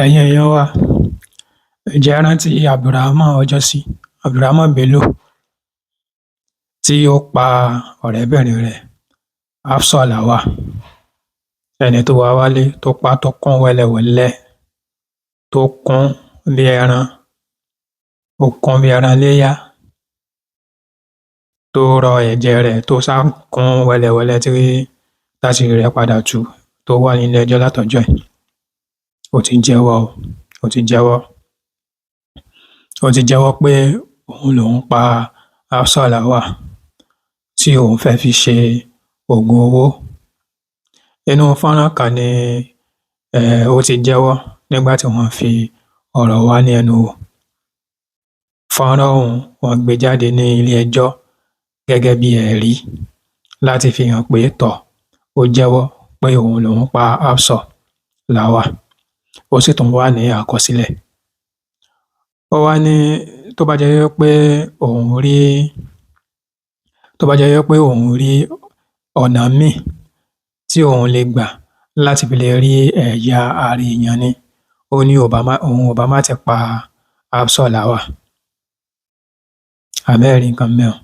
Ẹ̀yin èèyàn wa, ǹjẹ́ ẹ rántí Abdulrahman ọjọ́sí, Abdulrahman Bello, tí ó pa ọ̀rẹ́bìnrin rẹ̀ Hafsat Lawal, ẹni tó wá wálé tó pa tó kún wẹ́lẹ́wẹ́lẹ́, tó kún bí ẹran, ó kún bí ẹran iléyá, tó rọ ẹ̀jẹ̀ rẹ̀ tó sá kún wẹ́lẹ́wẹ́lẹ́ tí táṣìírí rẹ̀ padà tú, tó wà nílé ẹjọ́ látọjọ́ ẹ̀. Ó ti jẹ́wọ́ o, ó ti jẹ́wọ́. Ó ti jẹ́wọ́ pé òun lòún pa Hafsat Lawal tí òun fẹ́ fi ṣe oògùn owó. Inú fọ́nrán kan ni ó ti jẹ́wọ́ nígbà tí wọ́n fi ọ̀rọ̀ wá ní ẹnu wò. Fọ́nrán ọ̀hún wọ́n gbé jáde ní ilé ẹjọ́ gẹ́gẹ́ bí ẹ̀rí láti fi hàn pé tọ̀, ó jẹ́wọ́ pé òun lòún pa Hafsat Lawal. Ó sì tún wà ní àkọsílẹ̀. Ó wá ní tó bá jẹ́ pé òun rí, tó bá jẹ́ pé òun rí ọ̀nà míì tí òun lè gbà láti fi lè rí ẹ̀yà ara èèyàn ni, ó ní òun ò bá má ti pa Hafsat Lawal. Àbẹ́ẹ̀ rí nǹkan ńbẹ̀ un.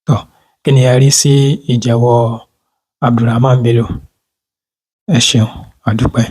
Tọ̀, kí ni ẹ rí sí ìjẹ́wọ́ Abdulrahman Bello? Ẹ ṣeun, a dúpẹ́.